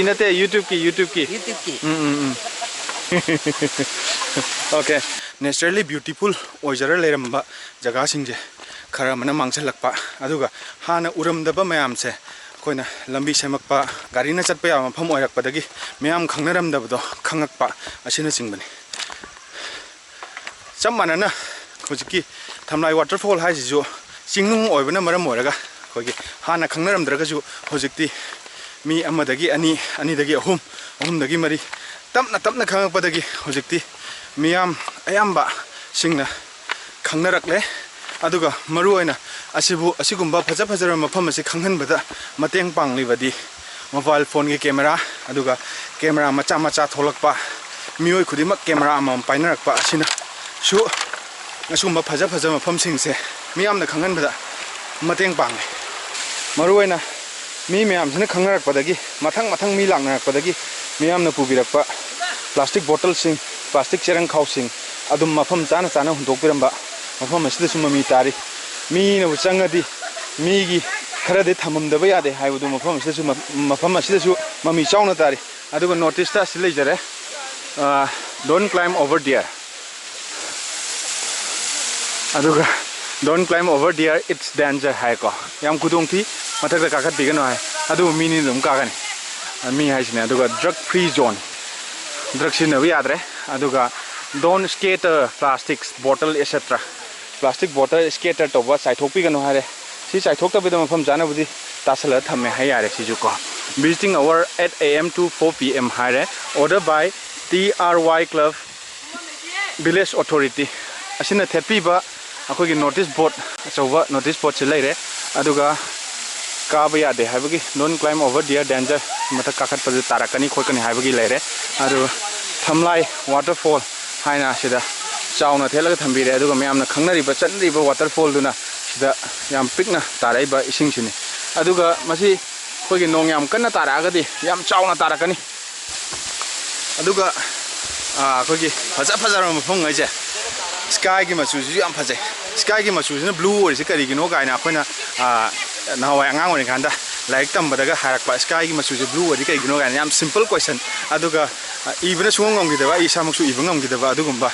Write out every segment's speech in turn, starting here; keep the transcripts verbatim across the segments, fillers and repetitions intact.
ꯅꯠꯇꯦ, YouTubeꯀꯤ, YouTubeꯀꯤ꯫ YouTubeꯀꯤ꯫ ꯎꯝ, ꯎꯝ, ꯎꯝ꯫ Okay꯫ Naturally beautiful ꯑꯣꯏꯖꯔ ꯂꯩꯔꯝꯕ ꯖꯒꯥꯁꯤꯡꯁꯦ ꯈꯔ ꯑꯃꯅ ꯃꯥꯡꯁꯤꯜꯂꯛꯄ, ꯑꯗꯨꯒ ꯍꯥꯟꯅ ꯎꯔꯝꯗꯕ ꯃꯌꯥꯝꯁꯦ ꯑꯩꯈꯣꯏꯅ ꯂꯝꯕꯤ ꯁꯦꯝꯃꯛꯄ, ꯒꯥꯔꯤꯅ ꯆꯠꯄ ꯌꯥꯕ ꯃꯐꯝ ꯑꯣꯏꯔꯛꯄꯗꯒꯤ ꯃꯤꯌꯥꯝ ꯈꯪꯅꯔꯝꯗꯕꯗꯣ ꯈꯪꯉꯛꯄ ꯑꯁꯤꯅꯆꯤꯡꯕꯅꯤ꯫ ꯆꯞ ꯃꯥꯟꯅꯅ ꯍꯧꯖꯤꯛꯀꯤ ꯊꯝꯂꯥꯏ waterfall ꯍꯥꯏꯁꯤꯁꯨ ꯆꯤꯡꯅꯨꯡ ꯑꯣꯏꯕꯅ ꯃꯔꯝ ꯑꯣꯏꯔꯒ ꯑꯩꯈꯣꯏꯒꯤ ꯍꯥꯟꯅ ꯈꯪꯅꯔꯝꯗ꯭ꯔꯒꯁꯨ ꯍꯧꯖꯤꯛꯇꯤ ꯃꯤ ꯑꯃꯗꯒꯤ ꯑꯅꯤ, ꯑꯅꯤꯗꯒꯤ ꯑꯍꯨꯝ, ꯑꯍꯨꯝꯗꯒꯤ ꯃꯔꯤ, ꯇꯞꯅ ꯇꯞꯅ ꯈꯪꯉꯛꯄꯗꯒꯤ ꯍꯧꯖꯤꯛꯇꯤ ꯃꯤꯌꯥꯝ ꯑꯌꯥꯝꯕꯁꯤꯡꯅ ꯈꯪꯅꯔꯛꯂꯦ꯫ ꯑꯗꯨꯒ ꯃꯔꯨꯑꯣꯏꯅ ꯑꯁꯤꯕꯨ, ꯑꯁꯤꯒꯨꯝꯕ ꯐꯖ ꯐꯖꯔꯕ ꯃꯐꯝ ꯑꯁꯤ ꯈꯪꯍꯟꯕꯗ ꯃꯇꯦꯡ ꯄꯥꯡꯂꯤꯕꯗꯤ mobile phoneꯒꯤ camera, ꯑꯗꯨꯒ camera ꯃꯆꯥ ꯃꯆꯥ ꯊꯣꯛꯂꯛꯄ, ꯃꯤꯑꯣꯏ ꯈꯨꯗꯤꯡꯃꯛ camera ꯑꯃꯃꯝ ꯄꯥꯏꯅꯔꯛꯄ ꯑꯁꯤꯅꯁꯨ ꯑꯁꯤꯒꯨꯝꯕ ꯐꯖ ꯐꯖꯕ ꯃꯐꯝꯁꯤꯡꯁꯦ ꯃꯤꯌꯥꯝꯅ ꯈꯪꯍꯟꯕꯗ ꯃꯇꯦꯡ ꯄꯥꯡꯉꯤ꯫ ꯃꯔꯨꯑꯣꯏꯅ ꯃꯤ ꯃꯌꯥꯝꯁꯤꯅ ꯈꯪꯅꯔꯛꯄꯗꯒꯤ ꯃꯊꯪ ꯃꯊꯪ ꯃꯤ ꯂꯥꯛꯅꯔꯛꯄꯗꯒꯤ ꯃꯤꯌꯥꯝꯅ ꯄꯨꯕꯤꯔꯛꯄ plastic bottleꯁꯤꯡ, plastic ꯆꯦꯔꯪ ꯈꯥꯎꯁꯤꯡ ꯑꯗꯨꯝ ꯃꯐꯝ ꯆꯥꯅ ꯆꯥꯅ ꯍꯨꯟꯗꯣꯛꯄꯤꯔꯝꯕ ꯃꯐꯝ ꯑꯁꯤꯗꯁꯨ ꯃꯃꯤ ꯇꯥꯔꯤ꯫ ꯃꯤꯅꯕꯨ ꯆꯪꯉꯗꯤ ꯃꯤꯒꯤ ꯈꯔꯗꯤ ꯊꯝꯃꯝꯗꯕ ꯌꯥꯗꯦ ꯍꯥꯏꯕꯗꯨ ꯃꯐꯝ ꯑꯁꯤꯗꯁꯨ, ꯃꯐꯝ ꯑꯁꯤꯗꯁꯨ ꯃꯃꯤ ꯆꯥꯎꯅ ꯇꯥꯔꯤ꯫ ꯑꯗꯨꯒ noticeꯇ ꯑꯁꯤ ꯂꯩꯖꯔꯦ, "Don't climb over there"꯫ ꯑꯗꯨꯒ "Don't climb over there, it's danger" ꯍꯥꯏꯀꯣ꯫ ꯌꯥꯝ ꯈꯨꯗꯣꯡ ꯊꯤ, ꯃꯊꯛꯇ ꯀꯥꯈꯠꯄꯤꯒꯅꯨ ꯍꯥꯏ꯫ ꯑꯗꯨꯕꯨ ꯃꯤꯅꯤ ꯑꯗꯨꯝ ꯀꯥꯒꯅꯤ꯫ ꯃꯤ ꯍꯥꯏꯁꯤꯅꯦ꯫ ꯑꯗꯨꯒ drug free zone, drug ꯁꯤꯖꯤꯟꯅꯕ ꯌꯥꯗ꯭ꯔꯦ꯫ ꯑꯗꯨꯒ "Don't scatter plastics, bottle, et cetera" plastic bottle scatter ꯇꯧꯕ, ꯆꯥꯏꯊꯣꯛꯄꯤꯒꯅꯨ ꯍꯥꯏꯔꯦ꯫ ꯁꯤ ꯆꯥꯏꯊꯣꯛꯇꯕꯤꯗ ꯃꯐꯝ ꯆꯥꯅꯕꯨꯗꯤ ꯇꯥꯁꯜꯂꯒ ꯊꯝꯃꯦ ꯍꯥꯏ ꯌꯥꯔꯦ꯫ ꯁꯤꯁꯨ ꯀꯣ, "Visiting hour eight A M to four P M" ꯍꯥꯏꯔꯦ꯫ "Order by T R Y Club, Village Authority" ꯑꯁꯤꯅ ꯊꯦꯠꯄꯤꯕ ꯑꯩꯈꯣꯏꯒꯤ notice board, ꯑꯆꯧꯕ notice boardꯁꯤ ꯂꯩꯔꯦ꯫ ꯑꯗꯨꯒ ꯀꯥꯕ ꯌꯥꯗꯦ ꯍꯥꯏꯕꯒꯤ "Don't climb over there, danger", ꯃꯊꯛ ꯀꯥꯈꯠꯄꯗ ꯇꯥꯔꯛꯀꯅꯤ ꯈꯣꯠꯀꯅꯤ ꯍꯥꯏꯕꯒꯤ ꯂꯩꯔꯦ꯫ ꯑꯗꯨ ꯊꯝꯂꯥꯏ waterfall ꯍꯥꯏꯅ ꯁꯤꯗ ꯆꯥꯎꯅ ꯊꯦꯠꯂꯒ ꯊꯝꯕꯤꯔꯦ꯫ ꯑꯗꯨꯒ ꯃꯌꯥꯝꯅ ꯈꯪꯅꯔꯤꯕ, ꯆꯠꯅꯔꯤꯕ waterfallꯗꯨꯅ ꯁꯤꯗ ꯌꯥꯝ ꯄꯤꯛꯅ ꯇꯥꯔꯛꯏꯕ ꯏꯁꯤꯡꯁꯤꯅꯤ꯫ ꯑꯗꯨꯒ ꯃꯁꯤ ꯑꯩꯈꯣꯏꯒꯤ ꯅꯣꯡ ꯌꯥꯝ ꯀꯟꯅ ꯇꯥꯔꯛꯑꯒꯗꯤ ꯌꯥꯝ ꯆꯥꯎꯅ ꯇꯥꯔꯛꯀꯅꯤ꯫ ꯑꯗꯨꯒ, ꯑꯥ, ꯑꯩꯈꯣꯏꯒꯤ ꯐꯖ ꯐꯖꯔꯕ ꯃꯐꯝꯉꯩꯁꯦ, skyꯒꯤ ꯃꯆꯨꯁꯤꯁꯨ ꯌꯥꯝ ꯐꯖꯩ꯫ Skyꯒꯤ ꯃꯆꯨꯁꯤꯅ blue ꯑꯣꯏꯔꯤꯁꯤ ꯀꯔꯤꯒꯤꯅꯣ ꯀꯥꯏꯅ ꯑꯩꯈꯣꯏꯅ, ꯑꯥ, ꯅꯍꯥꯟꯋꯥꯏ ꯑꯉꯥꯡ ꯑꯣꯏꯔꯤꯀꯥꯟꯗ ꯂꯥꯏꯔꯤꯛ ꯇꯝꯕꯗꯒ ꯍꯥꯏꯔꯛꯄ, ꯁ꯭ꯀꯥꯏꯒꯤ ꯃꯆꯨꯁꯦ ꯕ꯭ꯂꯨ ꯑꯣꯏꯗꯤ ꯀꯩꯒꯤꯅꯣ ꯀꯥꯏꯅ ꯌꯥꯝ ꯁꯤꯝꯄꯜ ꯀꯣꯏꯁꯟ, ꯑꯗꯨꯒ ꯑ, ꯏꯕꯅ ꯁꯨꯡꯉꯝ ꯉꯝꯈꯤꯗꯕ, ꯑꯩ ꯏꯁꯥꯃꯛꯁꯨ ꯏꯕ ꯉꯝꯈꯤꯗꯕ ꯑꯗꯨꯒꯨꯝꯕ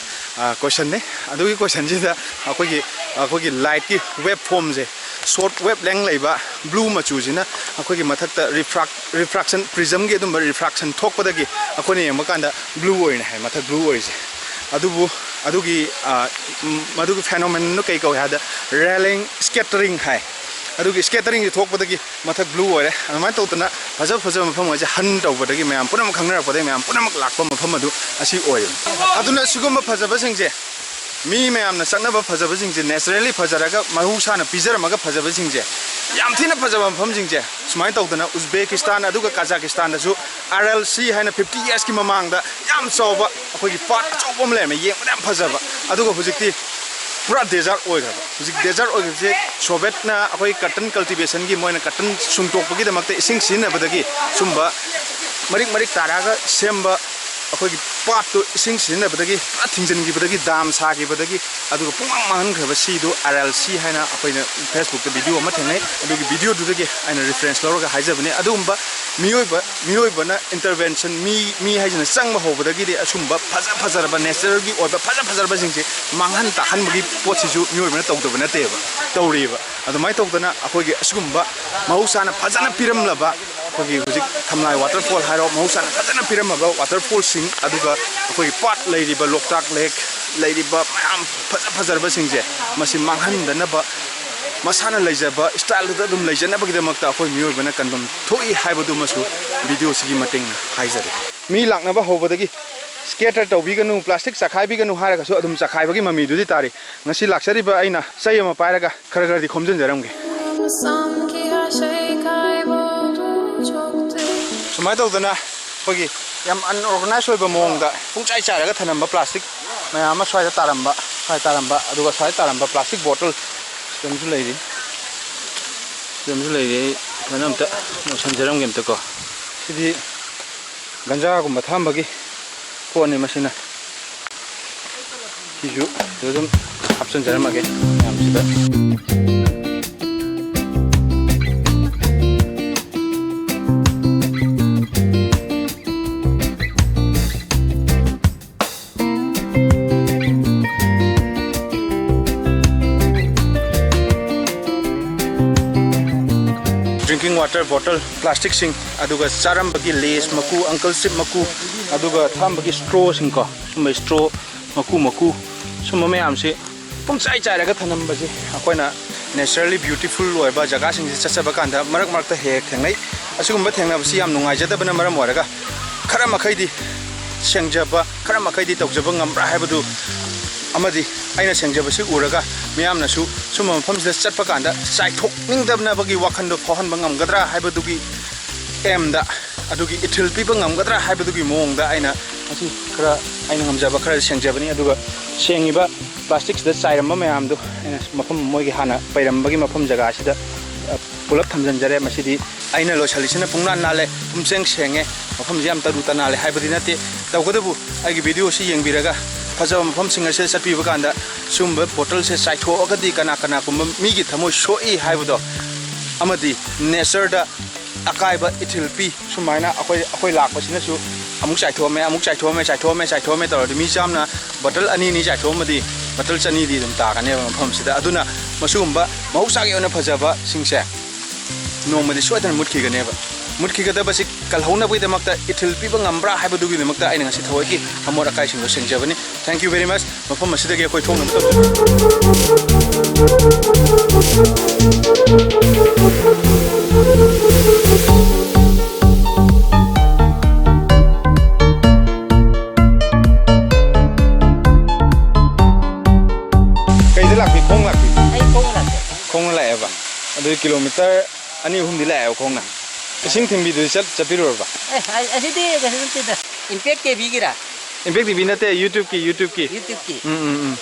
ꯀꯣꯏꯁꯟꯅꯤ꯫ ꯑꯗꯨꯒꯤ ꯀꯣꯏꯁꯟꯁꯤꯗ ꯑꯩꯈꯣꯏꯒꯤ ꯑꯩꯈꯣꯏꯒꯤ ꯂꯥꯏꯠꯀꯤ ꯋꯦꯕ ꯐꯣꯝꯁꯦ, ꯁꯣꯔꯠ ꯋꯦꯕ ꯂꯦꯡ ꯂꯩꯕ ꯕ꯭ꯂꯨ ꯃꯆꯨꯁꯤꯅ ꯑꯩꯈꯣꯏꯒꯤ ꯃꯊꯛꯇ ꯔꯤꯐ꯭ꯔꯥꯛ ꯔꯤꯐ꯭ꯔꯥꯛꯁꯟ, ꯄ꯭ꯔꯤꯖꯝꯒꯤ ꯑꯗꯨꯝꯕ ꯔꯤꯐ꯭ꯔꯥꯛꯁꯟ ꯊꯣꯛꯄꯗꯒꯤ ꯑꯩꯈꯣꯏꯅ ꯌꯦꯡꯕ ꯀꯥꯟꯗ ꯕ꯭ꯂꯨ ꯑꯣꯏꯔꯤꯅꯦ ꯍꯥꯏ, ꯃꯊꯛ ꯕ꯭ꯂꯨ ꯑꯣꯏꯔꯤꯁꯦ꯫ ꯑꯗꯨꯕꯨ ꯑꯗꯨꯒꯤ ꯑ, ꯎꯝ, ꯃꯗꯨꯒꯤ ꯐꯦꯅꯣꯃꯦꯅꯟꯗꯨ ꯀꯩ ꯀꯧꯏ ꯍꯥꯏꯕꯗ ꯔꯦꯂꯤꯡ ꯁ꯭ꯀꯦꯇꯔꯤꯡ ꯍꯥꯏ꯫ ꯑꯗꯨꯒꯤ ꯁ꯭ꯀꯦꯇꯔꯤꯡꯁꯦ ꯊꯣꯛꯄꯗꯒꯤ ꯃꯊꯛ ꯕ꯭ꯂꯨ ꯑꯣꯏꯔꯦ꯫ ꯑꯗꯨꯃꯥꯏꯅ ꯇꯧꯗꯅ ꯐꯖ ꯐꯖꯕ ꯃꯐꯝ ꯑꯁꯦ ꯍꯟ ꯇꯧꯕꯗꯒꯤ ꯃꯌꯥꯝ ꯄꯨꯝꯅꯃꯛ ꯈꯪꯅꯔꯛꯄꯗꯒꯤ ꯃꯌꯥꯝ ꯄꯨꯝꯅꯃꯛ ꯂꯥꯛꯄ ꯃꯐꯝ ꯑꯗꯨ ꯑꯁꯤ ꯑꯣꯏꯔꯤꯕꯅꯤ꯫ ꯑꯗꯨꯅ ꯁꯤꯒꯨꯝꯕ ꯐꯖꯕꯁꯤꯡꯁꯦ, ꯃꯤ ꯃꯌꯥꯝꯅ ꯆꯠꯅꯕ ꯐꯖꯕꯁꯤꯡꯁꯦ, ꯅꯦꯆꯔꯦꯜꯂꯤ ꯐꯖꯔꯒ ꯃꯍꯧꯁꯥꯅ ꯄꯤꯖꯔꯝꯃꯒ ꯐꯖꯕꯁꯤꯡꯁꯦ, ꯌꯥꯝ ꯊꯤꯅ ꯐꯖꯕ ꯃꯐꯝꯁꯤꯡꯁꯦ, ꯁꯨꯃꯥꯏꯅ ꯇꯧꯗꯅ ꯎꯖꯕꯦꯀꯤꯁꯇꯥꯟ ꯑꯗꯨꯒ ꯀꯥꯖꯥꯀꯤꯁꯇꯥꯟꯗꯁꯨ ꯑꯥꯔ ꯑꯦꯜ ꯁꯤ ꯍꯥꯏꯅ ꯐꯤꯐꯇꯤ ꯌꯔꯁꯀꯤ ꯃꯃꯥꯡꯗ ꯌꯥꯝ ꯆꯥꯎꯕ ꯑꯩꯈꯣꯏꯒꯤ ꯄꯥꯠ ꯑꯆꯧꯕ ꯑꯃ ꯂꯩꯔꯝꯃꯦ, ꯌꯦꯡꯕꯗ ꯌꯥꯝ ꯐꯖꯕ꯫ ꯑꯗꯨꯒ ꯍꯧꯖꯤꯛꯇꯤ ꯄꯨꯔꯥ ꯗꯦꯖꯥꯔꯠ ꯑꯣꯏꯈ꯭ꯔꯕ꯫ ꯍꯧꯖꯤꯛ ꯗꯦꯖꯥꯔꯠ ꯑꯣꯏꯈꯤꯕꯁꯦ ꯁꯣꯚꯦꯠꯅ ꯑꯩꯈꯣꯏ ꯀꯇꯟ ꯀꯜꯇꯤꯚꯦꯁꯟꯒꯤ, ꯃꯣꯏꯅ ꯀꯇꯟ ꯁꯨꯡꯇꯣꯛꯄꯒꯤꯗꯃꯛꯇ ꯏꯁꯤꯡ ꯁꯤꯖꯤꯟꯅꯕꯗꯒꯤ ꯁꯨꯝꯕ ꯃꯔꯤꯛ ꯃꯔꯤꯛ ꯇꯥꯔꯛꯑꯒ ꯁꯦꯝꯕ ꯑꯩꯈꯣꯏꯒꯤ ꯄꯥꯠꯇꯨ ꯏꯁꯤꯡ ꯁꯤꯖꯤꯟꯅꯕꯗꯒꯤ ꯄꯨꯔꯥ ꯊꯤꯡꯖꯤꯟꯈꯤꯕꯗꯒꯤ, ꯗꯥꯝ ꯁꯥꯈꯤꯕꯗꯒꯤ, ꯑꯗꯨꯒ ꯄꯨꯡꯃꯥꯡ ꯃꯥꯡꯍꯟꯈ꯭ꯔꯕ ꯁꯤꯗꯨ ꯑꯥꯔ ꯑꯦꯜ ꯁꯤ ꯍꯥꯏꯅ ꯑꯩꯈꯣꯏꯅ ꯐꯦꯁꯕꯨꯛꯇ ꯚꯤꯗꯤꯑꯣ ꯑꯃ ꯊꯦꯡꯅꯩ꯫ ꯑꯗꯨꯒꯤ ꯚꯤꯗꯤꯑꯣꯗꯨꯗꯒꯤ ꯑꯩꯅ ꯔꯤꯐꯔꯦꯟꯁ ꯂꯧꯔꯒ ꯍꯥꯏꯖꯕꯅꯤ꯫ ꯑꯗꯨꯒꯨꯝꯕ ꯃꯤꯑꯣꯏꯕ, ꯃꯤꯑꯣꯏꯕꯅ ꯏꯟꯇꯔꯚꯦꯟꯁꯟ, ꯃꯤ, ꯃꯤ ꯍꯥꯏꯁꯤꯅ ꯆꯪꯕ ꯍꯧꯕꯗꯒꯤꯗꯤ ꯑꯁꯨꯝꯕ ꯐꯖ ꯐꯖꯔꯕ ꯅꯦꯆꯔꯒꯤ ꯑꯣꯏꯕ ꯐꯖ ꯐꯖꯔꯕꯁꯤꯡꯁꯦ ꯃꯥꯡꯍꯟ ꯇꯥꯛꯍꯟꯕꯒꯤ ꯄꯣꯠꯁꯤꯁꯨ ꯃꯤꯑꯣꯏꯕꯅ ꯇꯧꯗꯕ ꯅꯠꯇꯦꯕ, ꯇꯧꯔꯤꯕ꯫ ꯑꯗꯨꯃꯥꯏꯅ ꯇꯧꯗꯅ ꯑꯩꯈꯣꯏꯒꯤ ꯑꯁꯤꯒꯨꯝꯕ ꯃꯍꯧꯁꯥꯅ ꯐꯖꯅ ꯄꯤꯔꯝꯂꯕ, ꯑꯩꯈꯣꯏꯒꯤ ꯍꯧꯖꯤꯛ ꯊꯝꯂꯥꯏ ꯋꯥꯇꯔꯐꯣꯜ ꯍꯥꯏꯔꯣ, ꯃꯍꯧꯁꯥꯅ ꯐꯖꯅ ꯄꯤꯔꯝꯃꯕ ꯋꯥꯇꯔꯐꯣꯜꯁꯤꯡ, ꯑꯗꯨꯒ ꯑꯩꯈꯣꯏꯒꯤ ꯄꯥꯠ ꯂꯩꯔꯤꯕ, ꯂꯣꯛꯇꯥꯛ ꯂꯦꯛ ꯂꯩꯔꯤꯕ ꯃꯌꯥꯝ ꯐꯖ ꯐꯖꯔꯕꯁꯤꯡꯁꯦ, ꯃꯁꯤ ꯃꯥꯡꯍꯟꯗꯅꯕ, ꯃꯁꯥꯅ ꯂꯩꯖꯕ ꯏꯁꯇꯥꯏꯜꯗꯨꯗ ꯑꯗꯨꯝ ꯂꯩꯖꯅꯕꯒꯤꯗꯃꯛꯇ ꯑꯩꯈꯣꯏ ꯃꯤꯑꯣꯏꯕꯅ ꯀꯟꯐꯝ ꯊꯣꯛꯏ ꯍꯥꯏꯕꯗꯨꯃꯁꯨ ꯚꯤꯗꯤꯑꯣꯁꯤꯒꯤ ꯃꯇꯦꯡꯅ ꯍꯥꯏꯖꯔꯤ꯫ ꯃꯤ ꯂꯥꯛꯅꯕ ꯍꯧꯕꯗꯒꯤ ꯁ꯭ꯀꯦꯇꯔ ꯇꯧꯕꯤꯒꯅꯨ, ꯄ꯭ꯂꯥꯁꯇꯤꯛ ꯆꯈꯥꯏꯕꯤꯒꯅꯨ ꯍꯥꯏꯔꯒꯁꯨ ꯑꯗꯨꯝ ꯆꯈꯥꯏꯕꯒꯤ ꯃꯃꯤꯗꯨꯗꯤ ꯇꯥꯔꯤ꯫ ꯉꯁꯤ ꯂꯥꯛꯆꯔꯤꯕ ꯑꯩꯅ ꯆꯩ ꯑꯃ ꯄꯥꯏꯔꯒ ꯈꯔ ꯈꯔꯗꯤ ꯈꯣꯝꯖꯤꯟꯖꯔꯝꯒꯦ꯫ ꯁꯨꯃꯥꯏꯅ ꯇꯧꯗꯅ ꯑꯩꯈꯣꯏꯒꯤ ꯌꯥꯝ ꯑꯟꯑꯣꯔꯒꯅꯥꯏꯖ ꯑꯣꯏꯕ ꯃꯑꯣꯡꯗ ꯄꯨꯡꯆꯥꯏ ꯆꯥꯏꯔꯒ ꯊꯅꯝꯕ ꯄ꯭ꯂꯥꯁꯇꯤꯛ ꯃꯌꯥꯝ ꯑꯃ ꯁ꯭ꯋꯥꯏꯗ ꯇꯥꯔꯝꯕ, ꯁ꯭ꯋꯥꯏꯗ ꯇꯥꯔꯝꯕ, ꯑꯗꯨꯒ ꯁ꯭ꯋꯥꯏꯗ ꯇꯥꯔꯝꯕ ꯄ꯭ꯂꯥꯁꯇꯤꯛ ꯕꯣꯇꯜ ꯁꯤꯗ ꯑꯃꯁꯨ ꯂꯩꯔꯤ, ꯁꯤꯗ ꯑꯃꯁꯨ ꯂꯩꯔꯤ꯫ ꯑꯩ ꯐꯖꯅ ꯑꯝꯇ ꯂꯣꯏꯁꯤꯟꯖꯔꯝꯒꯦ ꯑꯝꯇꯀꯣ꯫ ꯁꯤꯗꯤ ꯒꯟꯖꯥꯒꯨꯝꯕ ꯊꯛꯑꯝꯕꯒꯤ ꯄꯣꯠꯅꯤ ꯃꯁꯤꯅ꯫ ꯁꯤꯁꯨ ꯁꯤꯗ ꯑꯗꯨꯝ ꯍꯥꯞꯆꯤꯟꯖꯔꯝꯃꯒꯦ ꯃꯌꯥꯝꯁꯤꯗ꯫ ꯋꯥꯇꯔ ꯕꯣꯇꯜ, ꯄ꯭ꯂꯥꯁꯇꯤꯛꯁꯤꯡ, ꯑꯗꯨꯒ ꯆꯥꯔꯝꯕꯒꯤ ꯂꯦꯁ ꯃꯀꯨ, ꯑꯪꯀꯜ ꯆꯤꯞ ꯃꯀꯨ, ꯑꯗꯨꯒ ꯊꯛꯑꯝꯕꯒꯤ ꯁ꯭ꯇ꯭ꯔꯣꯁꯤꯡꯀꯣ, ꯁꯨꯝꯕ ꯁ꯭ꯇ꯭ꯔꯣ ꯃꯀꯨ ꯃꯀꯨ, ꯁꯨꯝꯕ ꯃꯌꯥꯝꯁꯤ ꯄꯨꯡꯆꯥꯏ ꯆꯥꯏꯔꯒ ꯊꯅꯝꯕꯁꯦ ꯑꯩꯈꯣꯏꯅ ꯅꯦꯆꯔꯦꯜꯂꯤ ꯕ꯭ꯌꯨꯇꯤꯐꯨꯜ ꯑꯣꯏꯕ ꯖꯒꯥꯁꯤꯡꯁꯤ ꯆꯠꯆꯕ ꯀꯥꯟꯗ ꯃꯔꯛ ꯃꯔꯛꯇ ꯍꯦꯛ ꯍꯦꯛ ꯊꯦꯡꯅꯩ꯫ ꯑꯁꯤꯒꯨꯝꯕ ꯊꯦꯡꯅꯕꯁꯤ ꯌꯥꯝ ꯅꯨꯡꯉꯥꯏꯖꯗꯕꯅ ꯃꯔꯝ ꯑꯣꯏꯔꯒ ꯈꯔ ꯃꯈꯩꯗꯤ ꯁꯦꯡꯖꯕ, ꯈꯔ ꯃꯈꯩꯗꯤ ꯇꯧꯖꯕ ꯉꯝꯕ꯭ꯔꯥ ꯍꯥꯏꯕꯗꯨ, ꯑꯃꯗꯤ ꯑꯩꯅ ꯁꯦꯡꯖꯕꯁꯤ ꯎꯔꯒ ꯃꯤꯌꯥꯝꯅꯁꯨ ꯁꯨꯝꯕ ꯃꯐꯝꯁꯤꯗ ꯆꯠꯄ ꯀꯥꯟꯗ ꯆꯥꯏꯊꯣꯛꯅꯤꯡꯗꯕꯅꯕꯒꯤ ꯋꯥꯈꯜꯗꯣ ꯐꯥꯎꯍꯟꯕ ꯉꯝꯒꯗ꯭ꯔꯥ ꯍꯥꯏꯕꯗꯨꯒꯤ ꯑꯦꯝꯗ, ꯑꯗꯨꯒꯤ ꯏꯊꯤꯜ ꯄꯤꯕ ꯉꯝꯒꯗ꯭ꯔꯥ ꯍꯥꯏꯕꯗꯨꯒꯤ ꯃꯑꯣꯡꯗ ꯑꯩꯅ ꯉꯁꯤ ꯈꯔ ꯑꯩꯅ ꯉꯝꯖꯕ ꯈꯔ ꯁꯦꯡꯖꯕꯅꯤ꯫ ꯑꯗꯨꯒ ꯁꯦꯡꯉꯤꯕ ꯄ꯭ꯂꯥꯁꯇꯤꯛꯁꯤꯗ ꯆꯥꯏꯔꯝꯕ ꯃꯌꯥꯝꯗꯣ ꯑꯩꯅ ꯃꯐꯝ, ꯃꯣꯏꯒꯤ ꯍꯥꯟꯅ ꯄꯩꯔꯝꯕꯒꯤ ꯃꯐꯝ ꯖꯒꯥꯁꯤꯗ, ꯑ, ꯄꯨꯂꯞ ꯊꯝꯖꯤꯟꯖꯔꯦ꯫ ꯃꯁꯤꯗꯤ ꯑꯩꯅ ꯂꯣꯏꯁꯤꯜꯂꯤꯁꯤꯅ ꯄꯨꯡꯅꯥꯟ ꯅꯥꯜꯂꯦ, ꯄꯨꯝꯁꯦꯡ ꯁꯦꯡꯉꯦ, ꯃꯐꯝꯁꯤ ꯌꯥꯝ ꯇꯔꯨ ꯇꯅꯥꯜꯂꯦ ꯍꯥꯏꯕꯗꯤ ꯅꯠꯇꯦ꯫ ꯇꯧꯕꯇꯕꯨ ꯑꯩꯒꯤ ꯚꯤꯗꯤꯑꯣꯁꯤ ꯌꯦꯡꯕꯤꯔꯒ ꯐꯖꯕ ꯃꯐꯝꯁꯤꯡ ꯑꯁꯤꯗ ꯆꯠꯄꯤꯕ ꯀꯥꯟꯗ ꯁꯨꯝꯕ ꯕꯣꯇꯜꯁꯦ ꯆꯥꯏꯊꯣꯛꯑꯒꯗꯤ ꯀꯅꯥ ꯀꯅꯥꯒꯨꯝꯕ ꯃꯤꯒꯤ ꯊꯃꯣꯏ ꯁꯣꯛꯏ ꯍꯥꯏꯕꯗꯣ, ꯑꯃꯗꯤ ꯅꯦꯆꯔꯗ ꯑꯀꯥꯏꯕ ꯏꯊꯤꯜ ꯄꯤ꯫ ꯁꯨꯃꯥꯏꯅ ꯑꯩꯈꯣꯏ, ꯑꯩꯈꯣꯏ ꯂꯥꯛꯄꯁꯤꯅꯁꯨ ꯑꯃꯨꯛ ꯆꯥꯏꯊꯣꯛꯑꯝꯃꯦ, ꯑꯃꯨꯛ ꯆꯥꯏꯊꯣꯛꯑꯝꯃꯦ, ꯆꯥꯏꯊꯣꯛꯑꯝꯃꯦ, ꯆꯥꯏꯊꯣꯛꯑꯝꯃꯦ ꯇꯧꯔꯗꯤ ꯃꯤ ꯆꯥꯝꯅ ꯕꯣꯇꯜ ꯑꯅꯤ ꯑꯅꯤ ꯆꯥꯏꯊꯣꯛꯑꯝꯃꯗꯤ ꯕꯣꯇꯜ ꯆꯅꯤꯗꯤ ꯑꯗꯨꯝ ꯇꯥꯒꯅꯦꯕ ꯃꯐꯝꯁꯤꯗ꯫ ꯑꯗꯨꯅ ꯃꯁꯤꯒꯨꯝꯕ ꯃꯍꯧꯁꯥꯒꯤ ꯑꯣꯏꯅ ꯐꯖꯕꯁꯤꯡꯁꯦ ꯅꯣꯡꯃꯗꯤ ꯁꯣꯏꯗꯅ ꯃꯨꯠꯈꯤꯒꯅꯦꯕ꯫ ꯃꯨꯠꯈꯤꯒꯗꯕꯁꯤ ꯀꯜꯍꯧꯅꯕꯒꯤꯗꯃꯛꯇ, ꯏꯊꯤꯜ ꯄꯤꯕ ꯉꯝꯕ꯭ꯔꯥ ꯍꯥꯏꯕꯗꯨꯒꯤꯗꯃꯛꯇ ꯑꯩꯅ ꯉꯁꯤ ꯊꯑꯣꯏꯒꯤ ꯑꯃꯣꯠ ꯑꯀꯥꯏꯁꯤꯡꯗꯣ ꯁꯦꯡꯖꯕꯅꯤ꯫ Thank you very much꯫ ꯃꯐꯝ ꯑꯁꯤꯗꯒꯤ ꯑꯩꯈꯣꯏ ꯊꯣꯡꯅꯕ ꯇꯧꯖꯒꯦ꯫ ꯀꯩꯗ ꯂꯥꯛꯄꯤ? ꯈꯣꯡ ꯂꯥꯛꯄꯤ? ꯑꯩ ꯈꯣꯡꯅ ꯂꯥꯛꯀꯦ꯫ ꯈꯣꯡꯅ ꯂꯥꯛꯑꯦꯕ? ꯑꯗꯨꯗꯤ ꯀꯤꯂꯣꯃꯤꯇꯔ ꯑꯅꯤ ꯑꯍꯨꯝꯗꯤ ꯂꯥꯛꯑꯦꯕ ꯈꯣꯡꯅ꯫ ꯏꯁꯤꯡ ꯊꯤꯟꯕꯤꯗꯨꯗꯤ ꯆꯠ-, ꯆꯠꯄꯤꯔꯨꯔꯕ? ꯑꯦ, ꯑ-, ꯑꯁꯤꯗꯤ ꯀꯩꯁꯨ ꯅꯠꯇꯦꯗ꯫ ꯏꯝꯄꯦꯛ ꯇꯤꯚꯤꯒꯤꯔꯥ? ꯏꯝꯄꯦꯛ ꯇꯤꯚꯤ ꯅꯠꯇꯦ, YouTube-ꯀꯤ, YouTube-ꯀꯤ꯫ YouTube-ꯀꯤ꯫ ꯎꯝ, ꯎꯝ, ꯎꯝ꯫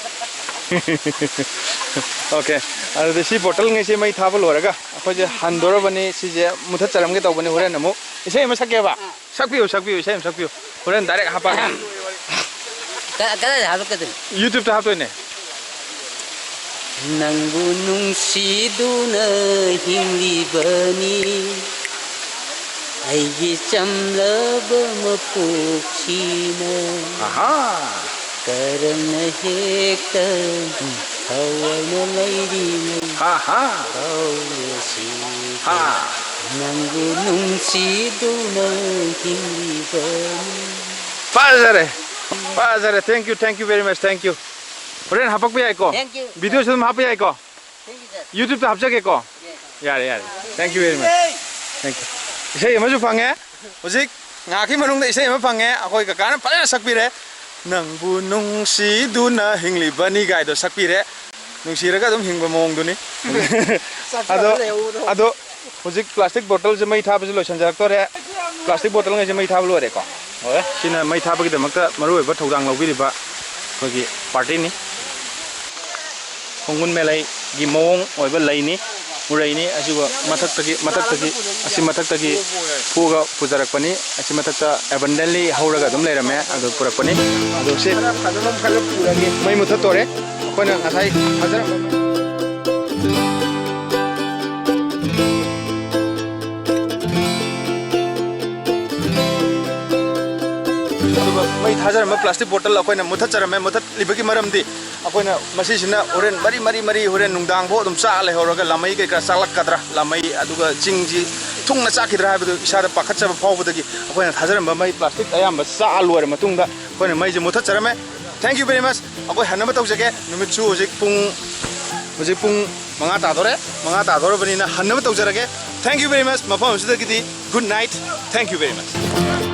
OK, ꯑꯗꯨꯗꯤ ꯁꯤ ꯕꯣꯇꯜꯉꯩꯁꯦ ꯃꯩ ꯊꯥꯕ ꯂꯣꯏꯔꯒ ꯑꯩꯈꯣꯏꯁꯦ ꯍꯟꯗꯣꯔꯕꯅꯤ꯫ ꯁꯤꯁꯦ ꯃꯨꯊꯠꯆꯔꯝꯒꯦ ꯇꯧꯕꯅꯤ, ꯍꯣꯔꯦꯟ ꯑꯃꯨꯛ ꯏꯁꯩ ꯑꯃ ꯁꯛꯀꯦꯕ꯫ ꯑꯥ꯫ ꯁꯛꯄꯤꯌꯨ, ꯁꯛꯄꯤꯌꯨ, ꯏꯁꯩ ꯑꯃ ꯁꯛꯄꯤꯌꯨ꯫ ꯍꯣꯔꯦꯟ direct ꯍꯥꯞꯄꯛꯑꯒꯦ꯫ ꯀ-, ꯀꯗꯥꯏꯗ ꯍꯥꯞꯄꯛꯀꯗꯣꯏꯅꯣ? YouTube-ꯇ ꯍꯥꯞꯇꯣꯏꯅꯦ꯫ ꯅꯪꯕꯨ ꯅꯨꯡꯁꯤꯗꯨꯅ ꯍꯤꯡꯂꯤꯕꯅꯤ, ꯑꯩꯒꯤ ꯆꯝꯂꯕ ꯃꯄꯣꯛꯁꯤꯅ꯫ ꯑꯍꯥ꯫ ꯀꯔꯝꯅ ꯍꯦꯛꯇ ꯊꯋꯥꯏꯅ ꯂꯩꯔꯤꯉꯩ ꯍꯥ, ꯍꯥ꯫ ꯐꯥꯎꯔꯁꯤ꯫ ꯍꯥ꯫ ꯅꯪꯕꯨ ꯅꯨꯡꯁꯤꯗꯨꯅ ꯍꯤꯡꯂꯤꯕꯅꯤ꯫ ꯐꯖꯔꯦ, ꯐꯖꯔꯦ꯫ Thank you, thank you very much, thank you. ꯍꯣꯔꯦꯟ ꯍꯥꯄꯛꯄ ꯌꯥꯏꯀꯣ? Thank you. Videoꯁꯨ ꯑꯗꯨꯝ ꯍꯥꯞꯄ ꯌꯥꯏꯀꯣ? Thank you, sir. YouTubeꯇ ꯍꯥꯞꯆꯒꯦꯀꯣ? Yes. ꯌꯥꯔꯦ, ꯌꯥꯔꯦ꯫ Thank you very much. Thank you. ꯏꯁꯩ ꯑꯃꯁꯨ ꯐꯪꯉꯦ꯫ ꯍꯧꯖꯤꯛ ꯉꯥꯏꯍꯥꯛꯀꯤ ꯃꯅꯨꯡꯗ ꯏꯁꯩ ꯑꯃ ꯐꯪꯉꯦ꯫ ꯑꯩꯈꯣꯏ ꯀꯀꯥꯅ ꯐꯖꯅ ꯁꯛꯄꯤꯔꯦ꯫ "ꯅꯪꯕꯨ ꯅꯨꯡꯁꯤꯗꯨꯅ ꯍꯤꯡꯂꯤꯕꯅꯤ" ꯒꯥꯏꯗꯣ ꯁꯛꯄꯤꯔꯦ꯫ ꯅꯨꯡꯁꯤꯔꯒ ꯑꯗꯨꯝ ꯍꯤꯡꯕ ꯃꯑꯣꯡꯗꯨꯅꯤ꯫ ꯑꯗꯣ, ꯑꯗꯣ ꯍꯧꯖꯤꯛ plastic bottleꯁꯦ ꯃꯩ ꯊꯥꯕꯁꯨ ꯂꯣꯏꯁꯤꯟꯖꯔꯛꯇꯣꯔꯦ꯫ Plastic bottleꯉꯩꯁꯦ ꯃꯩ ꯊꯥꯕ ꯂꯣꯏꯔꯦꯀꯣ꯫ ꯂꯣꯏꯔꯦ꯫ ꯁꯤꯅ ꯃꯩ ꯊꯥꯕꯒꯤꯗꯃꯛꯇ ꯃꯔꯨꯑꯣꯏꯕ ꯊꯧꯗꯥꯡ ꯂꯧꯕꯤꯔꯤꯕ ꯑꯩꯈꯣꯏꯒꯤ partyꯅꯤ꯫ ꯈꯣꯡꯒꯨꯟ ꯃꯦꯂꯩꯒꯤ ꯃꯑꯣꯡ ꯑꯣꯏꯕ ꯂꯩꯅꯤ, ꯎꯔꯩꯅꯤ꯫ ꯑꯁꯤꯕꯨ ꯃꯊꯛꯇꯒꯤ, ꯃꯊꯛꯇꯒꯤ, ꯑꯁꯤ ꯃꯊꯛꯇꯒꯤ ꯐꯨꯛꯑꯒ ꯄꯨꯖꯔꯛꯄꯅꯤ꯫ ꯑꯁꯤ ꯃꯊꯛꯇ abundantly ꯍꯧꯔꯒ ꯑꯗꯨꯝ ꯂꯩꯔꯝꯃꯦ, ꯑꯗꯨ ꯄꯨꯔꯛꯄꯅꯤ꯫ ꯑꯗꯨ ꯁꯤ ꯃꯩ ꯃꯨꯊꯠꯇꯣꯔꯦ꯫ ꯑꯩꯈꯣꯏꯅ ꯉꯁꯥꯏ ꯊꯥꯖꯔꯝꯕ ꯑꯗꯨꯒ ꯃꯩ ꯊꯥꯖꯔꯝꯕ plastic bottle ꯑꯩꯈꯣꯏꯅ ꯃꯨꯊꯠꯆꯔꯝꯃꯦ꯫ ꯃꯨꯊꯠꯂꯤꯕꯒꯤ ꯃꯔꯝꯗꯤ ꯑꯩꯈꯣꯏꯅ ꯃꯁꯤꯁꯤꯅ ꯍꯣꯔꯦꯟ ꯃꯔꯤ, ꯃꯔꯤ, ꯃꯔꯤ ꯍꯣꯔꯦꯟ ꯅꯨꯡꯗꯥꯡꯐꯥꯎ ꯑꯗꯨꯝ ꯆꯥꯛꯑ ꯂꯩꯍꯧꯔꯒ ꯂꯥꯃꯩ ꯀꯩꯀꯥ ꯆꯥꯛꯂꯛꯀꯗ꯭ꯔꯥ, ꯂꯥꯃꯩ ꯑꯗꯨꯒ ꯆꯤꯡꯁꯤ ꯊꯨꯡꯅ ꯆꯥꯛꯈꯤꯗ꯭ꯔꯥ ꯍꯥꯏꯕꯗꯨ ꯏꯁꯥꯗ ꯄꯥꯈꯠꯆꯕ ꯐꯥꯎꯕꯗꯒꯤ ꯑꯩꯈꯣꯏꯅ ꯊꯥꯖꯔꯝꯕ ꯃꯩ plastic ꯑꯌꯥꯝꯕ ꯆꯥꯛꯑ ꯂꯣꯏꯔ ꯃꯇꯨꯡꯗ ꯑꯩꯈꯣꯏꯅ ꯃꯩꯁꯦ ꯃꯨꯊꯠꯆꯔꯝꯃꯦ꯫ Thank you very much. ꯑꯩꯈꯣꯏ ꯍꯟꯅꯕ ꯇꯧꯖꯒꯦ꯫ ꯅꯨꯃꯤꯠꯁꯨ ꯍꯧꯖꯤꯛ ꯄꯨꯡ, ꯍꯧꯖꯤꯛ ꯄꯨꯡ ꯃꯉꯥ ꯇꯥꯗꯣꯔꯦ꯫ ꯃꯉꯥ ꯇꯥꯗꯣꯔꯕꯅꯤꯅ ꯍꯟꯅꯕ ꯇꯧꯖꯔꯒꯦ꯫ Thank you very much. ꯃꯐꯝ ꯑꯁꯤꯗꯒꯤꯗꯤ good night. Thank you very much.